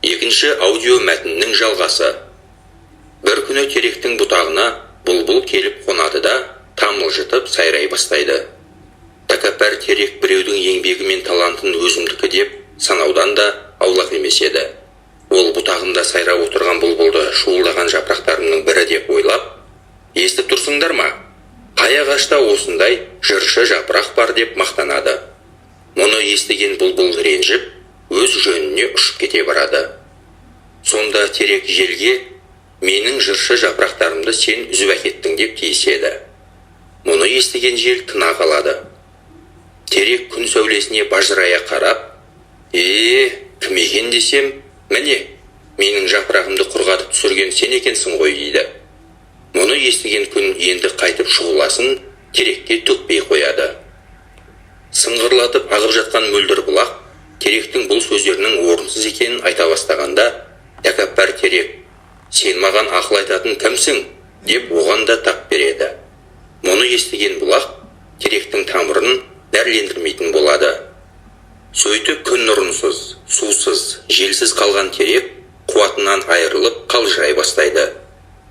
Екінші аудио мәтіннің жалғасы. Бір күні теректің бұтағына бұлбұл келіп қонады да, тамылжытып сайрай бастайды. Тәкаппар терек біреудің еңбегі мен талантын өзімдікі деп санаудан да аулақ емес еді. Ол бұтағында сайрап отырған бұлбұлды шуылдаған жапырақтарымның бірі деп ойлап, «Естіп тұрсыңдар ма, қай ағашта осындай жыршы жапырақ бар?» деп мақтанады. Мұны естіген бұлбұл ренжіп, өз жөніне ұшып кете барады. Сонда терек желге: «Менің жыршы жапырақтарымды сен үзіп әкеттің», – деп тиіседі. Мұны естіген жел тына қалады. Терек күн сәулесіне бажырая қарап: «Е, кім екен десем, міне, менің жапырағымды құрғатып түсірген сен екенсің ғой», – дейді. Мұны естіген күн енді қайтып шұғыласын терекке төкпей қояды. Сыңғырлатып ағып жатқан мөлдір бұлақ теректің бұл сөздерінің орынсыз екенін айта бастағанда, тәкаппар терек: «Сен маған ақыл айтатын кімсің?» – деп оған да тап береді. Мұны естіген бұлақ теректің тамырын нәрлендірмейтін болады. Сөйтіп, күн нұрынсыз, сусыз, желсіз қалған терек қуатынан айырылып, қалжырай бастайды.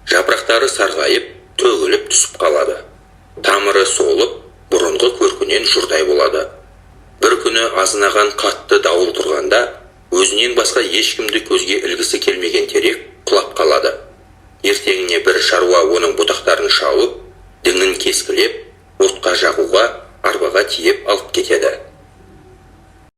Жапырақтары сарғайып, төгіліп түсіп қалады. Тамыры солып, бұрынғы көркінен жұрдай болады. Бір күні азынаған қатты дауыл тұрғанда, өзінен басқа ешкімді көзге ілгісі келмеген.